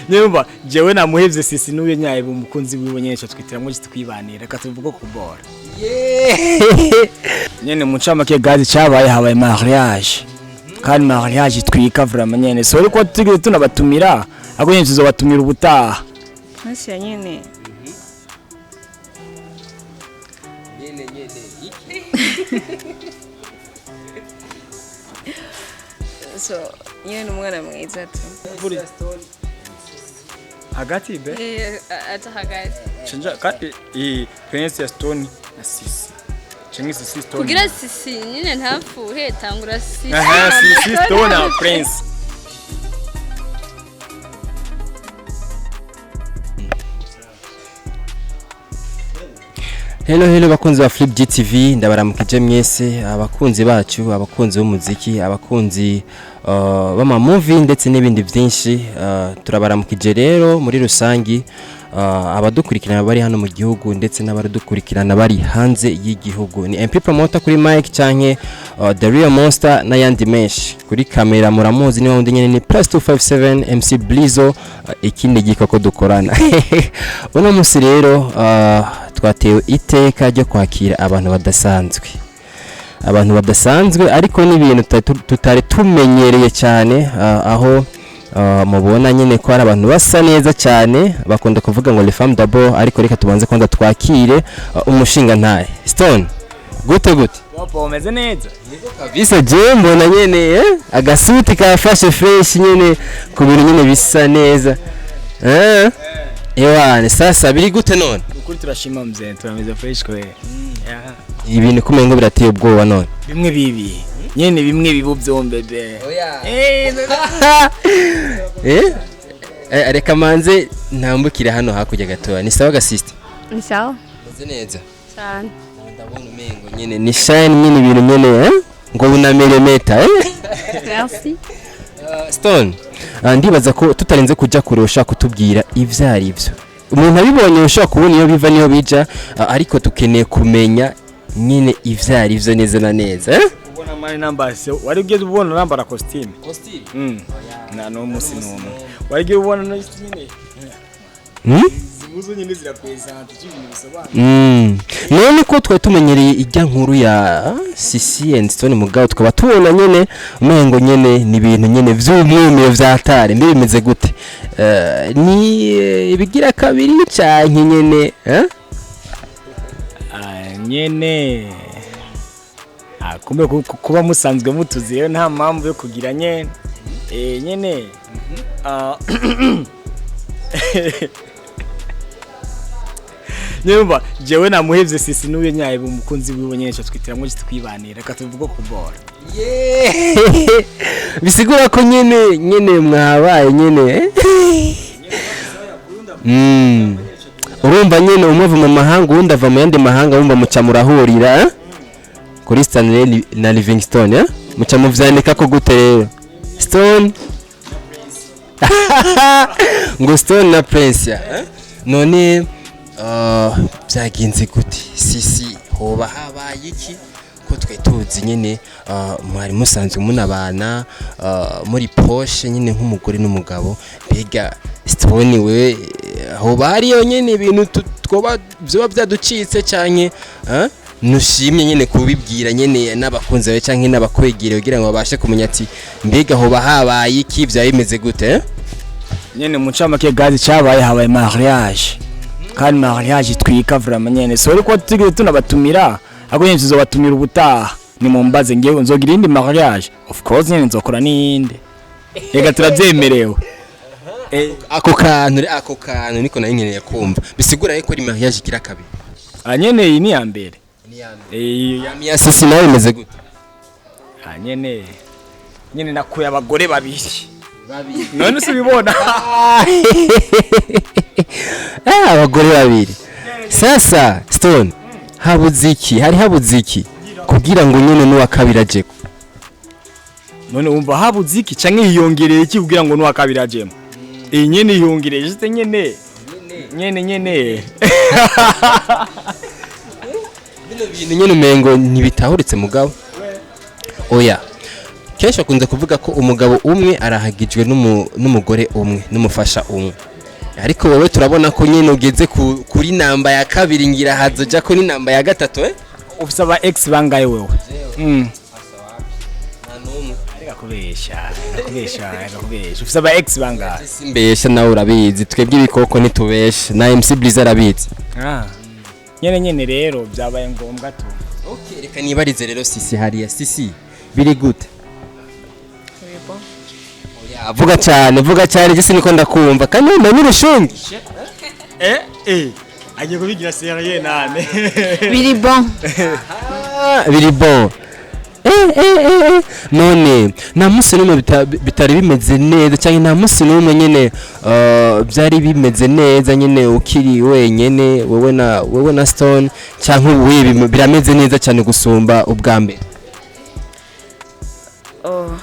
Nyumva jewe namuhevye sisi n'uyo nyaye umukunzi wiwe nyene cyo twitiramwo twibanira reka tuvuge kubora. Nyene mu ncamake gazi cyabaye habaye mariage. Kandi mariage twika vraiment nyene. So ariko tugiye tunabatumira, ako nyene tuzobatumira ubutaha. Munsi ya nyene. So nyene ni umwana mwiza tu. Hagati be? Eh, ata hagati. Chenja kandi i Prince ya Stone na Sisi. Chengi Sisi Stone. Kugira sisi nyine ntapfuhe tangura sisi. Aha, Sisi Stone na Prince. Hello hello bakunzi ba Flip GTV, ndabaramukije mwese abakunzi bacu, abakunzi b'umuziki, abakunzi b'ama movie ndetse n'ibindi byinshi. Turabaramukije rero muri rusangi, abadukurikirana bari hano mu gihugu ndetse n'abadukurikirana bari hanze y'igihugu. Ni MP Promoter kuri mic canke The Real Monster n'ayandi menshi. Kuri kamera muramuzi ni wundi nyene, ni plus 257 MC Blizzo, ikindi gikoko dukorana. Uno musi rero twatewe iteka ryo kwakira abantu badasanzwe, abantu badasanzwe ariko n'ibintu tutari tumenyereye cyane, aho mubona nyine ko ari abantu basa neza cyane. Bakunda kuvuga ngo les femmes d'abord, ariko reka tubanze kwanza twakire umushinga ntahe Stone. Gute gute? Wapo umeze neza? Kabisa, je mbona nyene agasuti kafashe fresh nyene ku bintu nyene bisa neza. Ewane sasa biri gute none? Ukuri turashima mzee, turameze fresh kwe. Yeah. Ibintu kumengo birateye ubwoba none. Bimwe bibi. Nyene bimwe bibu byombe be. Reka manze ntambukire hano hakurya gatoya. Ni sawa gasiste? Ni sawa. Meze neza. Cyane. Ndabona umengo nyene ni shine nyene ibintu nyene ngo bunameremeta. Merci. Stone, ndibaza ko tutarenze kujya kurusha kutubwira ivyo ari byo. Umuntu abibonye ushobora kubona iyo biva niyo bija, ariko tukeneye kumenya nyine ivyo ari byo neza na neza. Ubona mani namba se wari ugeze ubona nambara costume. Costume? Na no musi numwe. Wari ugiye ubona no nyine. Zimuzo nyine zirapresent ibintu bisobanura. None ko twari tumenyereye ijya nkuru ya Sisi and Stone mugabo tukaba tubona nyene umengo nyene ni ibintu nyene vy'umwumiro vyatare mbe bimeze gute? Ni ibigira kabiri canke nyene? Nyene kumbe kuba musanzwe mutuzi rero nta mpamvu yo kugira nyene. Nyene nyumva jewe namuhevye sisi n'uyo nyaye umukunzi wiwe nyene cyo twitiramwo twibanira reka tuvuge kubora. Bisigura ko nyene nyene mwabaye nyene. Urumva nyene umwe ava mu mahanga uwundi ava mu yandi mahanga, wumva muca murahurira kuri Stanley na Livingstone. Muca muvyandika ko gute rero? Stone ngo Stone na Prince. None byagenze gute? Sisi hoba habaye iki? Ko twe tuzi nyene mwari musanzwe munabana muri poche nyene nk'umugore n'umugabo, mbega Stone we hoba hariyo nyene ibintu twoba byoba byaducitse canke nushimye nyene kubibwira nyene n'abakunzi bawe canke n'abakwegere kugira ngo babashe kumenya ati mbega hoba habaye iki, bya bimeze gute? Nyene mu ncamake gazi cyabaye habaye mariage. Kandi mariage twika vraiment nyene. So ariko tugiye tunabatumira, ako nyene tuzobatumira ubutaha. Ni mumbaze ngiye nzogira indi mariage. Of course nyene nzokora n'iyindi. Reka turavyemerewe. Ako kantu niko nari nkeneye kumva. Bisigura yuko ari mariage igira kabiri. Nyene iyi ni ya mbere. Ni ya mbere. Ya Sisi nawe imeze gute? Nyene nyene nakuye abagore babiri. None usibibona. Abagore babiri. Sasa Stone, habuze iki? Hari habuze iki kugira ngo nyene n'uwa kabiri ajeko? None umva habuze iki canke hiyongereye iki kugira ngo n'uwa kabiri ajemo? Nyene hiyongereye juste nyene. Nyene nyene. Bino bintu nyene umengo ntibitahuritse mugabo. Oya. Kenshi bakunze kuvuga ko umugabo umwe arahagijwe n'umugore umwe, n'umufasha umwe, ariko wowe turabona ko nyine ugeze kuri namba ya kabiri, ngira hazoja ko ni namba ya gatatu, eh? Ufise aba ex bangaye wewe? Reka kubesha, reka kubesha, reka kubesha. Ufise aba ex bangaye? Simbesha, nawe urabizi, twebwe ibikoko ntitubesha, na MC Bliz arabizi. Ah, nyene nyene rero byabaye ngombwa tu. Okay, reka nibarize rero Sisi hariya. Sisi, biri gute? Biri bon. Oya, vuga cyane, vuga cyane, je niko ndakumva kandi umenye urushungi. Eh eh, agiye kubigira sérieux nane. Biri bon. Ah, biri bon. Eh. None nta munsi n'umwe bitari bimeze neza, cyangwa nta munsi n'umwe nyine byari bimeze neza nyine ukiri wenyene, wewe na Stone, cyangwa ubu birameze neza cyane gusumba ubwa mbere? Oh.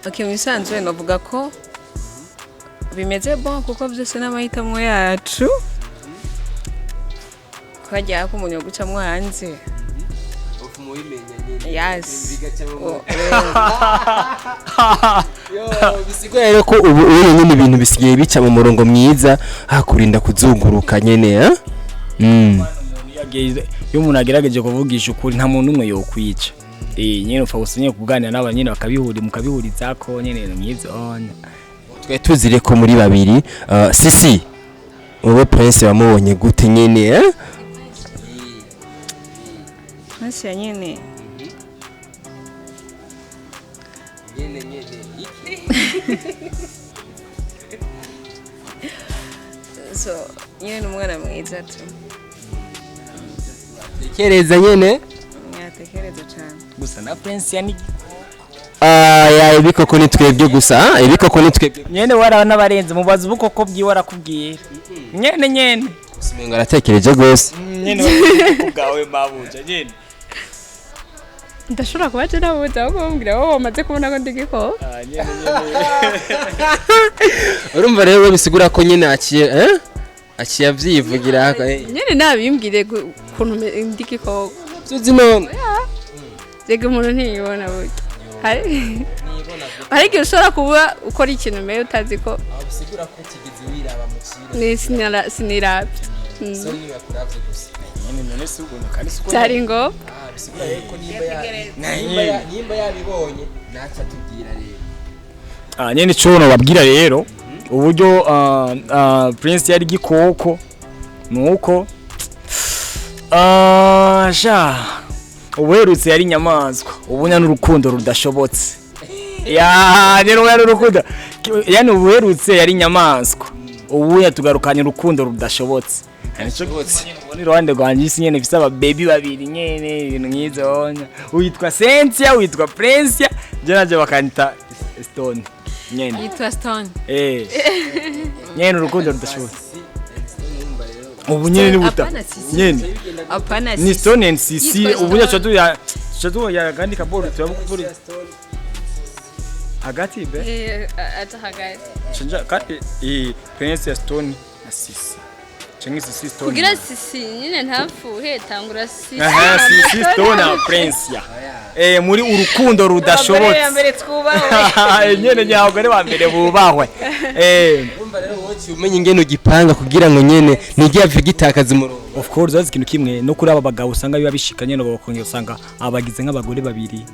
Okay, mu bisanzwe navuga ko bimeze bon kuko byose n'amahitamo yacu. Twajya ko umuntu yogucamwo hanze. Yes. Oh, Bisigaye rero ko ubu nyine ibintu bisigaye bica mu murongo mwiza, hakurinda kuzunguruka nyene, eh? Iyo umuntu agerageje kuvugisha ukuri, nta muntu umwe yokwica. Nyene upfa gusa nyene kuganira n'aba nyene bakabihuri mukabihurizako nyene mwizo. Twari tuzire ko muri babiri, Sisi, wowe Prince wamubonye gute nyene, eh? Prince ya nyene. So nyene ni umwana mwiza tu. Tekereza nyene. Nyatekereza cyane. Gusa na Prince yani. Aya, ibikoko ni twebwe gusa, ah, ibikoko ni twebwe. Nyene wara n'abarenze mubaza ubukoko bwiwe arakubwira nyene nyene. Umengo aratekereje gose. Nyene ubukoko bwawe mabuja nyene. Ndashobora kuba je nabuze ahubwo bambwira wowe wamaze kubona ko ndi igikoko. Ah, nyene nyene. Urumva rero bisigura ko nyene aciye, eh, aciye avyivugira, eh. Nyene nabimbwire ukuntu ndi igikoko. Tuzi none. Rega umuntu ntiyibona burya, hari igihe ushobora kuba ukora ikintu mbere utazi ko Bisigura ko utigeze wiraba mu kiro? Ni sinirabye. Nyene none si ubwo kandi si uko. Byari ngombwa. Bisigura rero ko nimba yabibonye naca atubwira rero. Ah, nyene ico nobabwira rero uburyo Prince yari igikoko nuko sha ubuherutse yari inyamaswa, ubunya n'urukundo rudashobotse. Ya nyene ubunya n'urukundo, yani ubuherutse yari inyamaswa, ubunya tugarukanye urukundo rudashobotse. Nico ubona iruhande rwanje isi nyene ifise ababebi babiri nyene, ibintu nk'ivyo. Witwa Cynthia, witwa Prince, je naje bakanyita Stone nyene. Yitwa Stone. Eh. Nyene urukundo rudashobotse. Ubu nyene ni buta. Hapana, Sisi. Nyene Hapana. Ni Stone and Sisi. Yitwa Ubu nyene Stone. tuya tuya kandi kaboro tuyabukuri. Hagati be. Aca hagati. Chenja kandi Prince ya Stone na Sisi. Chengi Sisi Stone. Kugira Sisi nyine ntapfuhe, tangura Sisi. Aha, Sisi Stone na Prince ya. Eh, muri urukundo rudashobotse. Mbere twubawe. Nyene nyabwo ari wa mbere bubahwe. Eh. Urumva rero wowe umenye ingene ugipanga kugira ngo nyene ntigihave gitakaza umurongo. Of course, urazi ikintu kimwe no kuri aba bagabo usanga biba bishika nyene bakongera usanga abagize nk'abagore babiri.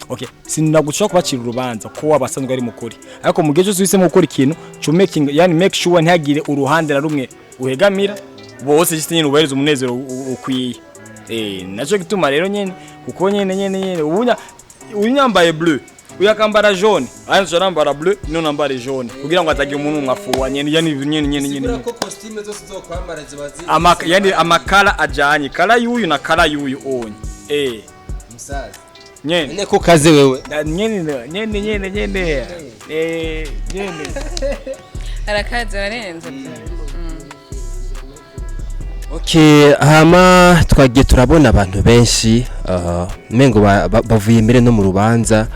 Okay, sinagushobora kubacira urubanza ko wabasanzwe ari mukuri, ariko mu gihe cyose uhisemo gukora ikintu to making, yani make sure ntihagire uruhande na rumwe uhegamira, bose just nyene ubahereza umunezero ukwiye. Naco gituma rero nyene kuko nyene nyene nyene ubunya uyu yambaye bleu, uyu akambara jaune, aya nambara bleu no nambare jaune kugira ngo atagira umuntu umwe afuwa nyene, yani nyene nyene nyene. Ko costume zose uzokwambara ziba ziri Yani amakara ajanye, kara yuyu na kara yuyu onye, eh. Musaza. Nyene. Nyene ko kaze wewe. Nyene nyene nyene nyene, eh, nyene. Arakaza ararenze. Okay, hama twagiye turabona abantu benshi, mengo bavuye mbere no mu rubanza,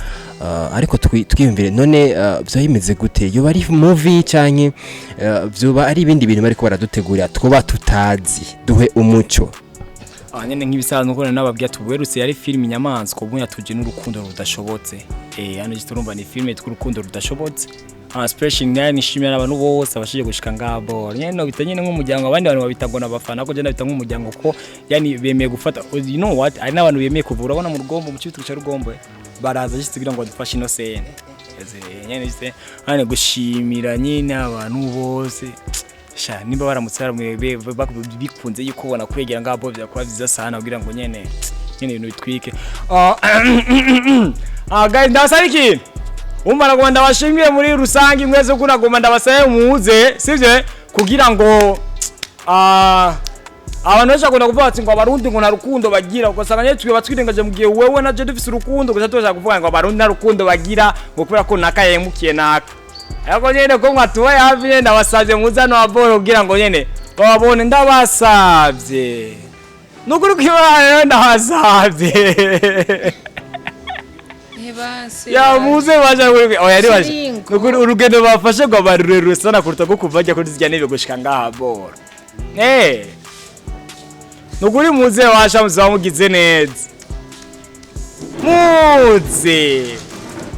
ariko twiyumvire none, vyoba bimeze gute? Yoba ari movie canke vyoba ari ibindi bintu bariko baradutegurira twoba tutazi? Duhe umuco. Nyene nk'ibisanzwe ko nababwiye tuwerutse yari film inyamaswa, ubu yatuje n'urukundo rudashobotse. Hano just urumva ni film yitwa urukundo rudashobotse. Special nyane nishimira abantu bose abashije gushika ngabo. Nyene no bita nyene nk'umuryango, abandi bantu babita ngo nabafana, ko je nabita nk'umuryango, ko yani bemeye gufata, you know what, ari n'abantu bemeye kuvura, urabona mu Rugombo, mu Cibitoke ca Rugombo, baraza just kugira ngo badufashe ino scène. Nyene se hano gushimira nyine abantu bose sha nimba baramutse baramwe bikunze yuko ubona kwegera ngabo byakuba byiza sana kugira ngo nyene nyene ibintu bitwike. Guys, ndabasaba ikintu. Umva, nagomba ndabashimire muri rusange mwese, ko nagomba ndabasabe muze, sivyo, kugira ngo abantu benshi bakunda kuvuga ati ngo Abarundi ngo nta rukundo bagira, ugasanga nyine twe batwirengaje mu gihe wewe na je dufise urukundo gusa, tubashaka kuvuga ngo Abarundi nta rukundo bagira ngo kubera ko naka yemukiye naka. Ariko nyene ko mwatubaye hafi, nyene ndabasavye muze hano aboro kugira ngo nyene bababone. Ndabasavye nukuri kw'Imana, ndabasavye. Ntibasi. Ya muze baje kuri oya ni baje. Siringo. Nukuri urugendo bafashe ngo barurerure sana kuruta ko kuva ajya kuri zirya ntebe gushika ngaha boro. Nukuri muze washa muzaba mugize neza, muze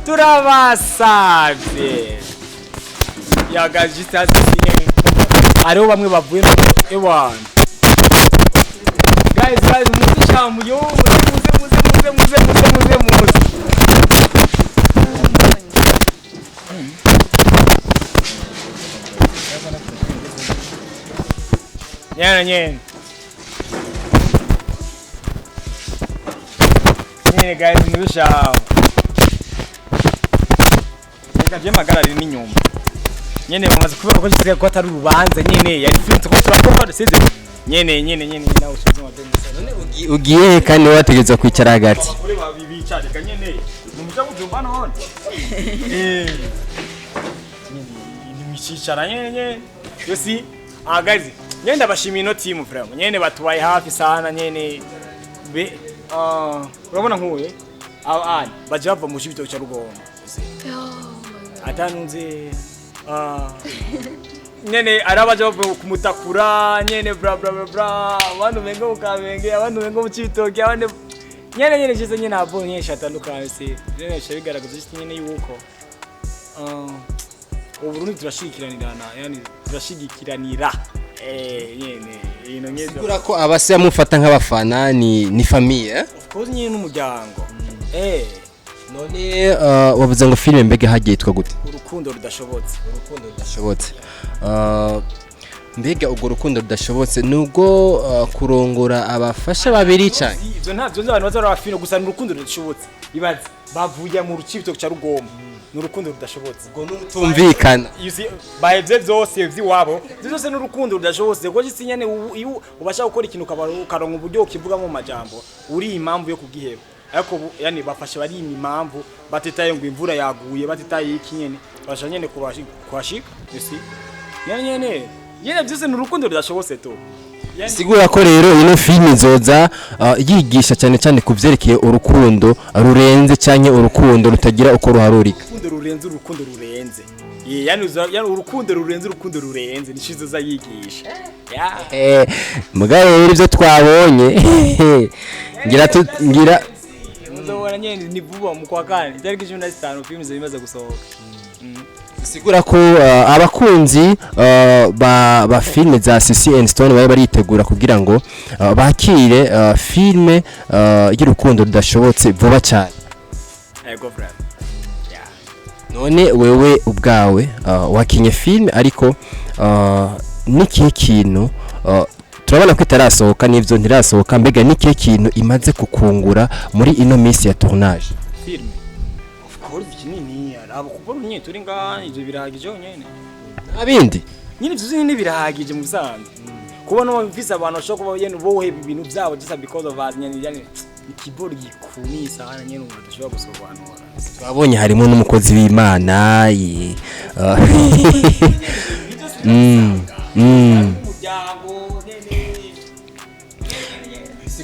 turabasavye. Yagajita hariho bamwe bavuye no ewana. Guys, guys, muze shamu yo, muze, muze, muze, muze, muze, muze, muze, muze. Nyene nyene nyene, guys, muze shamu. Reka je magarari n'inyuma nyene bamaze kuvuga ko gisigaye ko atari urubanza nyene yari film tuko turakora, sivyo? Nyene nyene nyene nawe usuzuma bene. Ugiye he kandi wategetswe kwicara hagati? Abagore babicarika nyene mumuja kujumba none nimwicara nyene nyene yosi. Guys, nyene ndabashimiye ino team vraiment, nyene batubaye hafi sana nyene be. Urabona nkuye aba ani baje bava mu Cibitoke ca Rugombo atanunze nyene ari abaje bavuye kumutakura nyene bla bla bla bla, abandi umengo mu Kamenge, abandi umengo mu Cibitoke, abandi nyene nyene shize nyene abo nyinshi atandukanye. Se nyene bica bigaragaza just nyene yuko Uburundi turashigikiranirana, yani turashigikiranira nyene ibintu nk'ivyo. Sigura ko abase mufata nk'abafana ni famille, eh? Of course, nyene n'umuryango. None wavuze ngo filime mbega hagiye yitwa gute? Urukundo rudashobotse. Urukundo rudashobotse. Mbega ubwo rukundo rudashobotse nubwo kurongora abafasha babiri cyane? Ivyo ntavyo nzi, abantu bazaraba filime gusa. Ni urukundo rudashobotse. Ibaze bavuye mu Cibitoke ca Rugombo, ni urukundo rudashobotse. Ubwo n'utumvikana. You see, bahevye vyose vy'iwabo, ivyo vyose n'urukundo rudashobotse, kuko gisi nyene iyo ubasha gukora ikintu ukaronka uburyo ukivugamo mu majambo uri impamvu yo kugiheba, ariko yani bafashe barima impamvu batitaye ngo imvura yaguye, batitaye iki, nyene basha nyene kuhashika. You see, nyene nyene nyene vyose ni urukundo rudashobotse tu. Yani- Sigura ko rero ino filime izoza yigisha cyane cyane ku vyerekeye urukundo rurenze cyane, urukundo rutagira uko ruharurika. Urukundo rurenze, urukundo rurenze. Yani yani urukundo rurenze, urukundo rurenze nico izoza yigisha, yeah. Mugabo rero ibyo twabonye ngira ngira Muzobona nyene ni vuba, mu kwa kane itariki 15 filime zimaze gusohoka. Sigura ko abakunzi ba filime za CC and Stone bari baritegura kugira ngo bakire filime y'urukundo rudashobotse vuba cyane. Ego brother, yeah. None wewe ubwawe wakinye filime, ariko n'ikihe kintu, turabona ko itarasohoka, n'ivyo ntirasohoka, mbega n'ikihe kintu imaze kukungura muri ino minsi ya tournage? Filime, of course, kinini arabo kuko nyine turi ngaha, ivyo birahagije nyene. Nta bindi? Nyine ivyo nyine birahagije mu bisanzwe, kubona mfise abantu bashobora kuba nyene boheba ibintu vyabo just because of us nyene, yani ikiboro gikumye sana nyene umuntu adashobora gusobanura. Twabonye harimo n'umukozi w'Imana Umuryango nyene.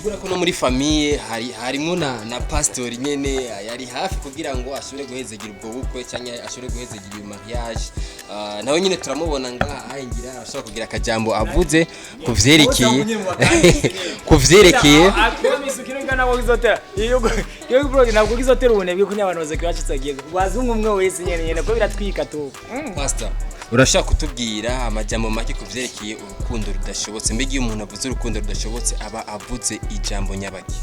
Bisigura ko no muri famille hari harimo na pastor nyene yari hafi kugira ngo ashobore guhezegira ubwo bukwe cyangwa ashobore guhezegira iyo mariage. Nawe nyine turamubona ngaha ahingira, arashobora kugira akajambo avuze kuvyerekeye. Ntabwo kizotera ubunebwe ko abantu bazakibacitsagiye wazungu umwe wese nyene nyene ko biratwika tu. Pastor, urashaka kutubwira amajambo make kuvyerekeye urukundo rudashobotse? Mbega iyo umuntu avuze urukundo rudashobotse, aba avuze ijambo nyabaki?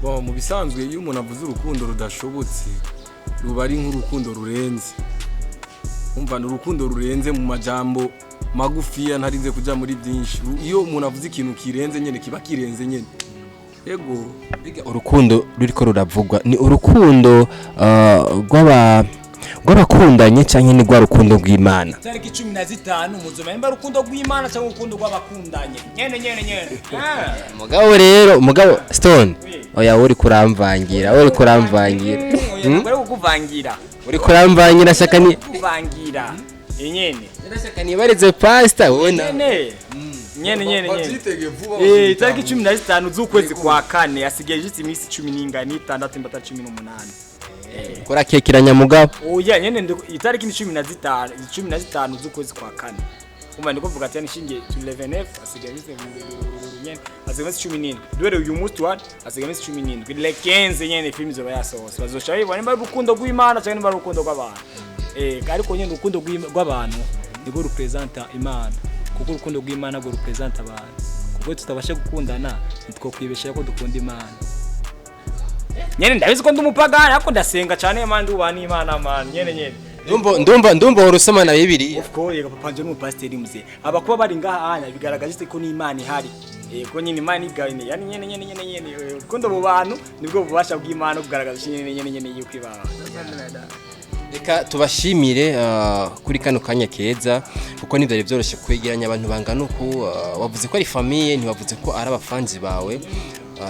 Bon, mu bisanzwe iyo umuntu avuze urukundo rudashobotse, ruba ari nk'urukundo rurenze. Umva, ni urukundo rurenze mu majambo magufiya, ntarinze kuja muri byinshi. Iyo umuntu avuze ikintu kirenze nyene, kiba kirenze nyene, yego. Mbega urukundo ruriko ruravugwa ni urukundo rw'abakundanye canke ni rwa rukundo rw'Imana? Tariki 15 muzoma nimba urukundo rw'Imana cyangwa urukundo rw'abakundanye nyene nyene nyene. Mugabo rero, mugabo Stone, oya, uri kuramvangira. Bari kukuvangira. Uri kuramvangira, shaka ni kukuvangira nyene. Shaka nibarize pastor, wowe na nyene nyene nyene nyene. Bavyitege vuba. Tariki 15 z'ukwezi kwa kane, hasigaye juste iminsi cumi n'inga n'itandatu imbata 18. Kurakekeranya mugabo. Oya nyene, itariki ni 15, 15 z'ukwezi kwa kane. Umva, ndiko mvuga ati nishingiye to 11 f, asigaye iminsi nyene, asigaye iminsi 17 duhere uyu munsi wa, asigaye iminsi 17, le 15 nyene film izoba yasohotse, bazosha babibona nimba ari urukundo rw'Imana cyangwa nimba ari urukundo rw'abantu. Ariko nyene urukundo rw'abantu nirwo rupresenta Imana, kuko urukundo rw'Imana rwo rupresenta abantu, kuko tutabasha gukundana nitwo kwibeshya ko dukunda Imana. Nyene ndabizi ko ndi umupagani, ariko ndasenga cyane man, ndubaha n'Imana man, nyene nyene. Ndumva uhora usoma na Bibiliya. Of course, yego, papa nje n'umupasiteri muze. Aba kuba bari ngaha anya bigaragaje ko n'Imana ihari. Ko nyine Imana igane. Yani nyene nyene nyene nyene, urukundo mu bantu nibwo bubasha bw'Imana kugaragaza nyene nyene nyene yuko ibaba. Reka tubashimire kuri kano kanya keza, kuko ntibyari byoroshye kwegeranya abantu bangana uku. Wavuze ko ari famille, ntiwavuze ko ari abafanzi bawe.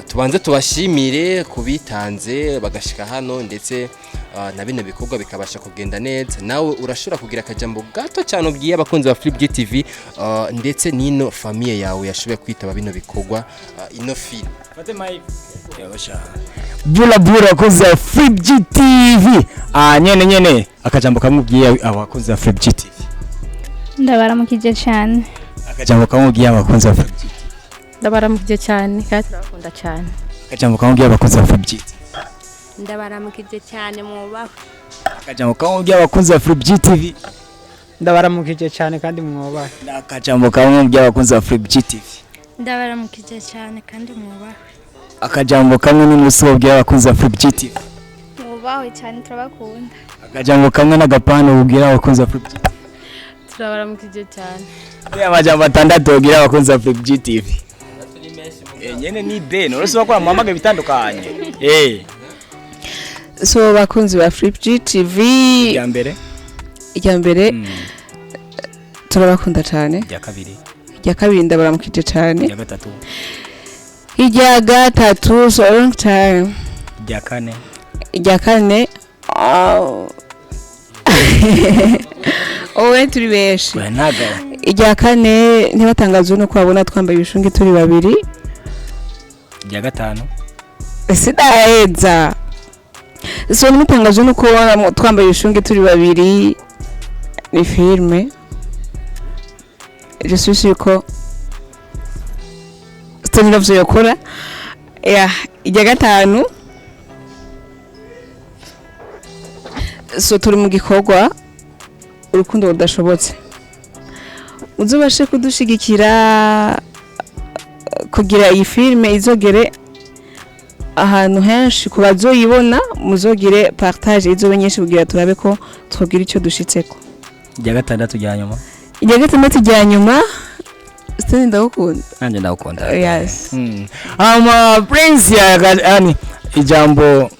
Tubanze tubashimire kubitanze bagashika hano, ndetse na bino bikorwa bikabasha kugenda neza. Nawe urashobora kugira akajambo gato cyane ubwiye abakunzi ba Flip TV, ndetse n'ino famille yawe yashoboye kwitaba bino bikorwa, ino film. Fate mic. Bula bula, abakozi ba Flip TV. Ah, nyene nyene akajambo kamubwiye abakozi ba Flip TV. Ndabaramukije cyane. Akajambo kamubwiye abakozi ba Flip TV. Ndabaramukije cyane kandi turabakunda cyane. Akajambo kamubwiye abakozi ba Flip TV. Ndabaramukije cyane, mwubahwe. Akajambo kamubwiye abakozi ba Flip TV. Ndabaramukije cyane kandi mwubahe. Akajambo kamubwiye abakozi ba Flip TV. Ndabaramukije cyane kandi mwubahwe. Akajambo kamwe n'inusu babwiye abakunzi ba Flip TV. Mwubahwe cyane, turabakunda. Akajambo kamwe n'agapanu ubwira abakunzi ba Flip TV. Turabaramukije cyane. Amajambo atandatu ubwira abakunzi ba Flip TV. Nyene ni ben uretse bakora muhamagaye bitandukanye. So bakunzi ba Flip GTV, Irya mbere. Irya mbere, turabakunda cyane. Irya kabiri. Irya kabiri, ndabaramukije cyane. Irya gatatu. Irya gatatu, so long time. Irya kane. Irya kane, owe turi benshi. Oya, ntago. Irya kane, ntibatangazwe nuko babona twambaye ibishungi turi babiri. Irya gatanu. Sinaheza. So ntimutangazwe nuko babona twambaye ibishungi turi babiri, ni filme. Je suis sûr ko Stone Love yakora ya. Irya gatanu, so turi mu gikorwa urukundo rudashobotse, uzubashe kudushigikira kugira iyi filme izogere ahantu henshi. Ku bazoyibona, muzogire partage, izobe nyinshi kugira turabe ko twogira icyo dushitseko. Irya gatandatu rya nyuma. Irya gatandatu rya nyuma, Stone, ndagukunda. Nanjye ndagukunda. Yes. Ama Prince ya yani ijambo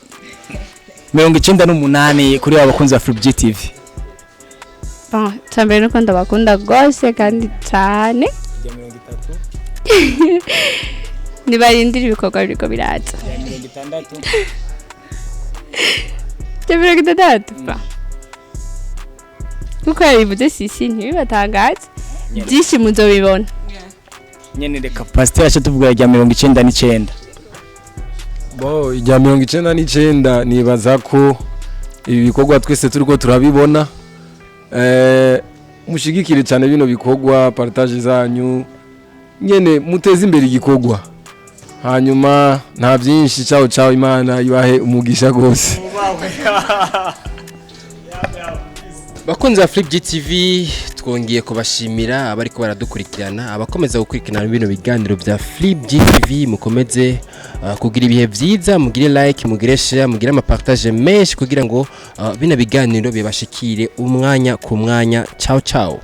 98 kuri abakunzi ba Flip TV. Bon, icya nuko ndabakunda rwose kandi cyane. Irya 30. Nibarindira ibikorwa biriko biraza. Irya 60. Icya 60. Bon. Nkuko yabivuze Sisi, ntibibatangaze, byinshi muzobibona. Nyene reka pasiteri aca tuvuga rya 99. Bo, irya 99, nibaza ko ibi bikorwa twese turiko turabibona. Mushigikire cyane bino bikorwa, partage zanyu nyene, muteze imbere igikorwa. Hanyuma nta byinshi, ciao ciao, Imana ibahe umugisha rwose. Bakunzi ba Flip GTV, twongeye kubashimira abariko baradukurikirana, abakomeza gukurikirana bino biganiro bya Flip GTV. Mukomeze kugira ibihe vyiza, mugire like, mugire share, mugire amapartage menshi kugira ngo bino biganiro bibashikire umwanya ku mwanya. Ciao ciao.